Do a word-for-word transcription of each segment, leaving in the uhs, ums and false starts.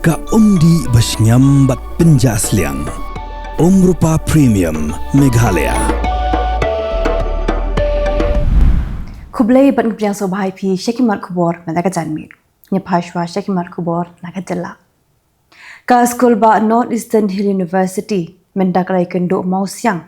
Ka umdih ba shngiam bad pynjah sliang. Umrupa Premium Meghalaya. Khublei bad ngin pdiang sngewbha ïa phi sha ki mat khubor mynta ka janmiet. Ngin ïa phai shuwa sha ki mat khubor na ka jylla. Ka skul bah North Eastern Hill University mynta ka la ïakynduh mawsiang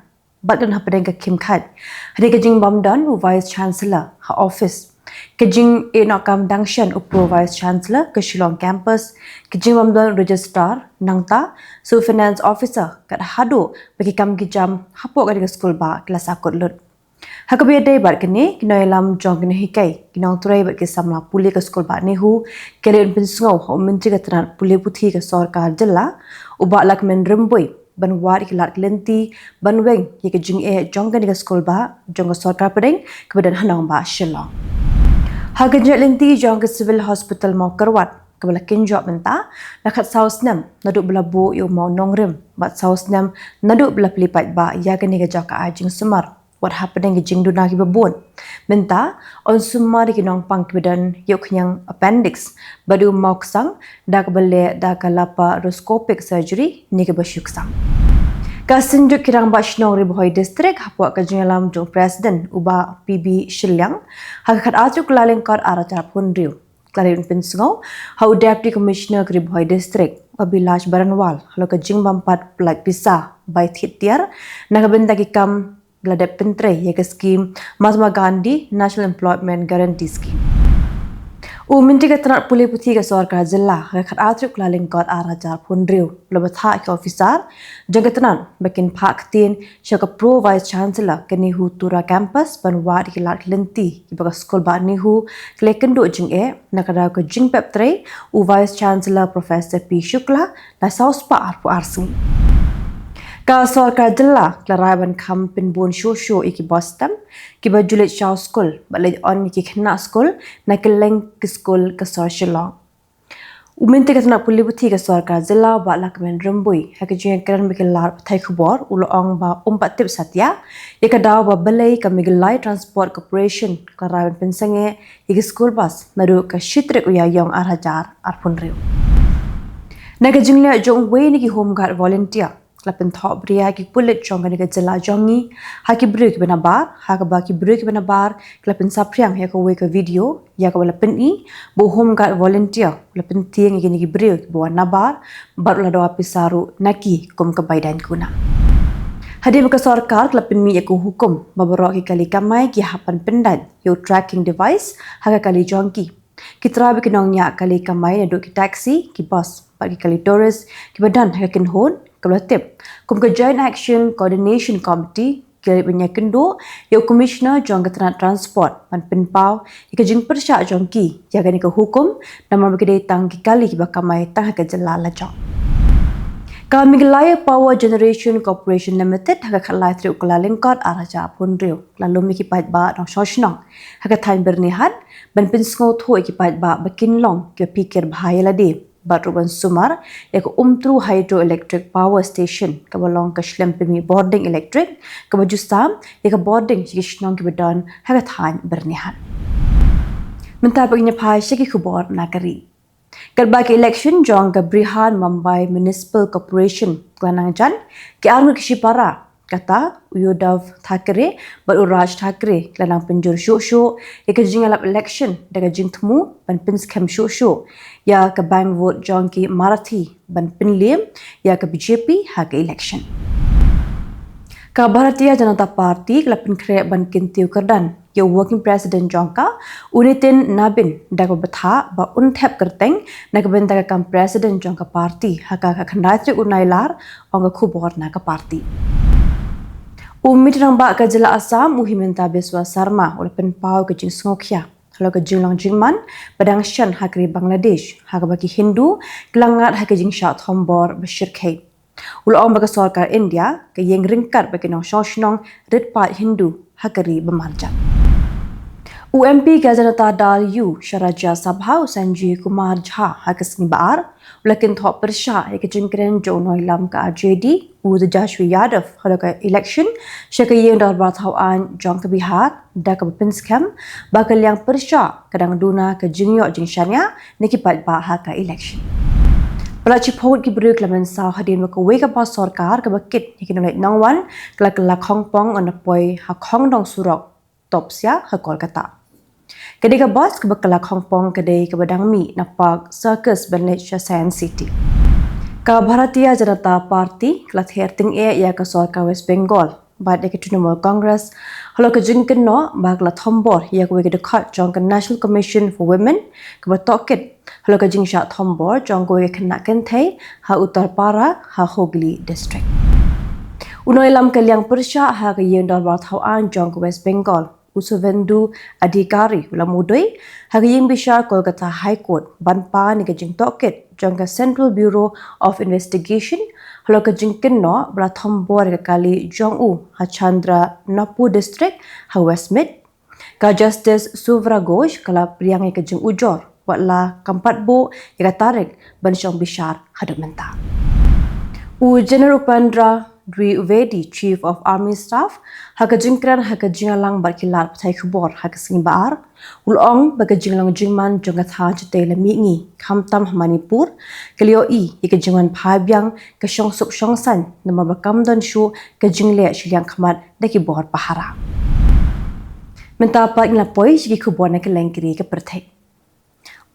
bad don hapdeng ka khim khait hadien ka jingbym don u Vice Chancellor ha office, ka jingïehnoh kam dang shen u Pro Vice Chancellor ka Shillong Campus, ka jingbym don Registrar, nangta sa u Finance Officer, kat haduh ba ki kam ki jam hapoh kane ka skul bah ki la sahkut lut. Ha kaba ïadei bad kane, ki nongïalam jong ki nonghikai, ki nongtrei bad ki samla pule ka skul bah NEHU ki la ïoh pynsngew ha u Myntri ka tnat pule puthi ka sorkar jylla u bah Lahkmen Rymbui ban wad ïa ki lad ki lynti ban weng ïa ka jingeh jong kane ka skul bah jong ka sorkar pdeng kaba don ha nongbah Shillong. Ha ka jingïaid lynti jong ka Civil Hospital Mawkyrwat kaba la kynjoh mynta, la khatsaw snem naduh ba la buh ïa u mawnongrim bad saw snem naduh ba la plie paidbah ïa kane ka jaka ai jingsumar wat hapdeng ki jingduna kiba bun. Mynta yn sumar ïa ki nongpang kiba don ïa u khñiang appendix bad u mawksang da kaba leh da ka laparoscopic surgery ne kaba shu ksang. Ka Synjuk ki Rangbah Shnong Ri Bhoi District hapoh ka jingïalam jong u President u bah P B Shylliang ha ka khatar tarik u Kyllalyngkot ar hajar arphew hynriew, ka la ïoh pynsngew ha u Deputy Commissioner ka Ri Bhoi District u Abhilash Baranwal halor ka jingbym pat pyllait pisa bai thied tiar na ka bynta ki kam ba la dep pyntrei ïa ka skim Mahatma Gandhi National Employment Guarantee Scheme. U Myntri ka tnat pule puthi ka sorkar jylla ha ka khatar tarik u Kyllalyngkot ar hajar arphew hynriew u la bthah ïa ki officer jong ka tnat ba kin phah ktien sha ka Pro Vice Chancellor ka NEHU Tura Campus ban wad ïa ki lad ki lynti kiba ka skul bah NEHU ka la ïakynduh jingeh na ka daw ka jingpep trei u Vice Chancellor Professor P Shukla la saw spah arphew ar sngi. Ka sorkar jylla ka la rai ban kham pynbun shuh shuh ïa ki bus stem kiba ju leit shaw skul bad leit on ïa ki khynnah skul na kylleng ki skul ka sor Shillong. U Myntri ka tnat pule puthi ka sorkar jylla u bah Lahkmen Rymbui ha ka jingïakren bad ki lad pathai khubor u la ong ba um pat tip satia ïa ka daw ba balei ka Meghalaya Transport Corporation ka la rai ban pynsangeh ïa ki school bus naduh ka shi tarik u Ïaïong ar hajar arphew hynriew. Na ka jingleh jong uwei na ki Home Guard volunteer, ka la pynthohbria ïa ki pulit jong kane ka jylla jong ngi ha ki briew kiba nabar, ha kaba ki briew kiba nabar ki la pynsaphriang ïa kawei ka video ïa kaba la pyni ba u Home Guard volunteer u la pyntieng ïa kine ki briew kiba wan nabar bad u la dawa pisa ruh na ki kum ka bai daiñ kuna. Hadien ba ka sorkar ka la pynmih ïa ka hukum ba baroh ki kali kamai ki hap ban pyndait ïa u tracking device ha ka kali jong ki. Ki trai bad ki nongñiah kali kamai naduh ki taxi, ki bus bad ki kali tourist kiba don ha ka kynhun kaba la tip kum ka Joint Action Coordination Committee ki la leit ban ïakynduh ïa u Commissioner jong ka tnat Transport ban pynpaw ïa ka jingpyrshah jong ki ïa kane ka hukum namar ba ki dei tang ki kali kiba kamai tang ha ka jylla lajong. Ka Meghalaya Power Generation Corporation Limited ha ka khatlai tarik u Kyllalyngkot ar hajar arphew hynriew ka la lum ïa ki paidbah nongshong shnong ha ka thaiñ Byrnihat ban pynsngewthuh ïa ki paidbah ba kin long kiba phikir bha ïa lade bad ruh ban sumar ïa ka Umtru Hydroelectric Power Station kaba long ka shlem pynmih bording elektrik kaba ju sam ïa ka bording sha ki shnong kiba don ha ka thaiñ Byrnihat. Mynta pat ngin ïa phai sha ki khubor na ka ri. Katba ka election jong ka Brihan Mumbai Municipal Corporation ka la nang jan, ki arngut ki shipara kata u Uddhav Thackeray bad u Raj Thackeray ki la nang pynjur shuh shuh ïa ka jingïalap election da ka jingthmu ban pynskhem shuh shuh ïa ka bank vote jong ki Marathi ban pynliem ïa ka B J P ha ka election. Ka Bharatiya Janata Party ka la pynkhreh ban kyntiew kyrdan ïa u Working President jong ka, u Nitin Nabin, da kaba bthah ba un thep kyrteng na ka bynta ka kam President jong ka party ha ka khatkhyndai tarik u Nailar, ong ka khubor na ka party. U Myntri Rangbah ka jylla Assam u Himanta Biswa Sarma u la pynpaw ka jingsngewkhia halor ka jinglong jingman ba dang shen ha ka ri Bangladesh ha kaba ki Hindu ki la ngat ha ka jingshah thombor ba shyrkhei. U la ong ba ka sorkar India ka ïeng ryngkat bad ki nongshong shnong rit paid Hindu ha ka ri ba marjan. U M P ka Janata Dal U sha Rajya Sabha u Sanjay Kumar Jha ha ka sngi ba ar u la kynthoh pyrshah ïa ka jingkren jong u nongïalam ka R J D u Tejashwi Yadav halor ka election sha ka ïing dorbar thaw aiñ jong ka Bihar da kaba pynskhem ba ka liang pyrshah ka dang duna ka jingïoh jingshaniah na ki paidbah ha ka election. Palat shiphew ngut ki briew ki la mynsaw hadien ba kawei ka bos sorkar kaba kit ïa ki nongleit nongwan ka la kylla khongpong ynda poi ha khongdong surok Topsia ha Kolkata. Ka dei ka bos kaba kylla khongpong ka dei kaba dang mih na Park Circus ban leit sha Science City. Ka Bharatiya Janata Party ka la ther tyngeh ïa ka sorkar West Bengal bad ïa ka Trinamool Congress halor ka jingkynnoh ba ka la thombor ïa kawei ka dkhot jong ka National Commission for Women kaba tohkit halor ka jingshah thombor jong kawei ka khynnah kynthei ha Uttarpara ha Hooghly District. U nongïalam ka liang pyrshah ha ka ïing dorbar thaw aiñ jong ka West Bengal, u Suvendu Adhikari, u la mudui ha ka ïing bishar Kolkata High Court ban pan ïa ka jingtohkit jong ka Central Bureau of Investigation halor ka jingkynnoh ba la thombor ïa ka kali jong u ha Chandrapur District ha Westmead. Ka Justice Suvra Ghosh ka la pdiang ïa ka jingujor, wat la kam pat buh ïa ka tarik ban shong bishar haduh mynta. U General Upendra Dwivedi, Chief of Army Staff, ha ka jingkren ha ka jingïalang bad ki lad pathai khubor ha ka sngi Ba-ar, u la ong ba ka jinglong jingman jong ka thaiñ shatei la mihngi, khamtam ha Manipur, ka la ïohi ïa ka jingwan phai biang ka shongsuk shongsaiñ namar ba kam don shuh ka jingleh shiliang khmat da ki bor pahara. Mynta pat ngin la poi sha ki khubor na kylleng ki ri ka pyrthei.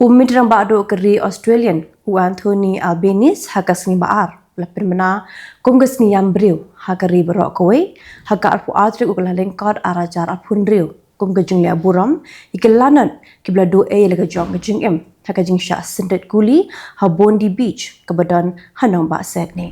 U Myntri Rangbah Duh ka ri Australian, u Anthony Albanese, ha ka sngi Ba-ar la pynbna kum ka sngi ïam briew ha ka ri baroh kawei ha ka arphew ar tarik u Kyllalyngkot ar hajar arphew hynriew kum ka jingleh burom ïa ki lanot kiba la duh ei la ka jong ka jingim ha ka jingshah syndet kuli ha Bondi Beach kaba don ha nongbah Sydney.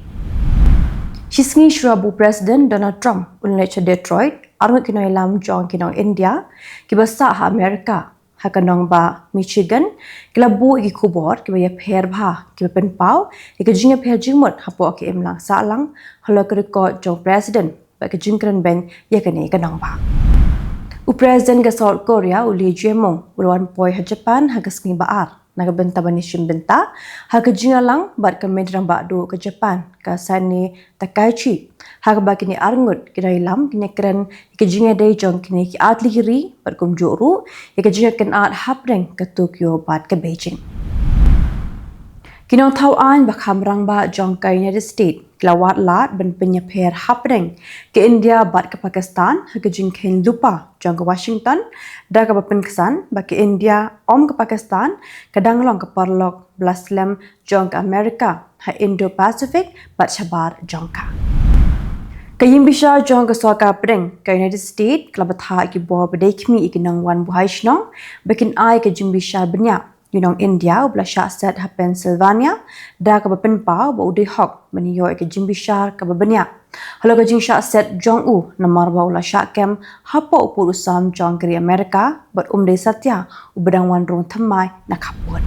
Shisngi shuwa ba u President Donald Trump un leit sha Detroit, arngut ki nongïalam jong ki nong India kiba sah ha Amerika ha ka nongbah Michigan ki la buh ïa ki khubor kiba ïapher bha kiba pynpaw ïa ka jingïapher jingmut hapoh ka imlang sahlang halor ka record jong u President bad ka jingkren beiñ ïa kane ka nongbah. U President ka South Korea, u Lee Jae-myung, u la wan poi ha Japan ha ka sngi Ba-ar na ka bynta ban ïashim bynta ha ka jingïalang bad ka Myntri Rangbah Duh ka Japan, ka Sanae Takaichi, ha kaba kine arngut ki nongïalam kin ïakren ïa ka jingïadei jong kine ki artylli ki ri bad kumjuh ruh ïa ka jingïakynad hapdeng ka Tokyo bad ka Beijing. Ki nongthaw aiñ ba kham rangbah jong ka United States ki la wad lad ban pynïapher hapdeng ka India bad ka Pakistan ha ka jingkheiñ lypa jong ka Washington, da kaba pynksan ba ka India, ym ka Pakistan, ka dang long ka paralok ba la slem jong ka Amerika ha Indo-Pacific bad shabar jong ka. Ka ïing bishar jong ka sorkar pdeng ka United States ka la bthah ïa ki bor ba dei khmih ïa ki nongwan buhai shnong ba kin ai ka jingbishar bniah ïa u nong India uba la shah set ha Pennsylvania, da kaba pynpaw ba u dei hok ban ïoh ïa ka jingbishar kaba bniah halor ka jingshah set jong u namar ba u la shah kem hapoh u pud u sam jong ka ri Amerika bad um dei satia uba dang wan rung thymmai na khappud.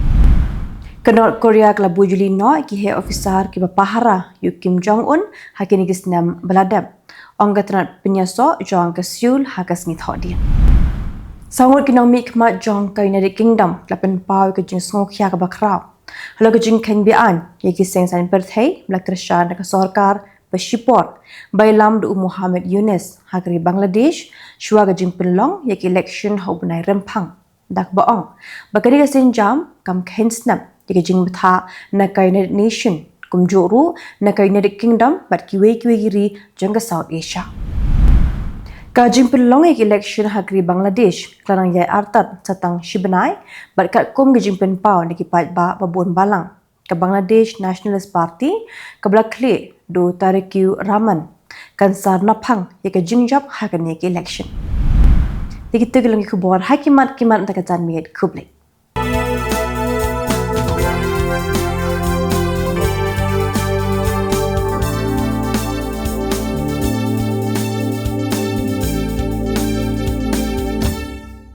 Ka North Korea ka la buh juli noh ïa ki heh officer kiba pahara ïa u Kim Jong Un ha kine ki snem ba la dep, ong ka tnat pynïasoh jong ka Seoul ha ka sngi Thohdieng. Saw ngut ki nongmihkhmat jong ka United Kingdom ki la pynpaw ïa ka jingsngewkhia kaba khraw halor ka jingkheiñ be-aiñ ïa ki seng saiñ pyrthei ba la kyrshan da ka sorkar ba shipor, ba ïalam da u Muhammad Yunus ha ka ri Bangladesh shuwa ka jingpynlong ïa ka election ha u bnai Rymphang, da kaba ong ba kane ka sienjam kam kheiñ snep ïa ka jingbthah na ka United Nation, kumjuh ruh na ka United Kingdom bad kiwei kiwei ki ri jong ka South Asia. Ka jingpynlong ïa ka election ha ka ri Bangladesh ka la nang ïai artat sa tang shi bnai bad katkum ka jingpynpaw na ki paidbah ba bun balang, ka Bangladesh Nationalist Party kaba la khlieh da u Tariq Rahman kan sar naphang ïa ka jingjop ha kane ka election. Te kito ki long ki khubor ha ki mat ki mat na ka janmiet. Khublei.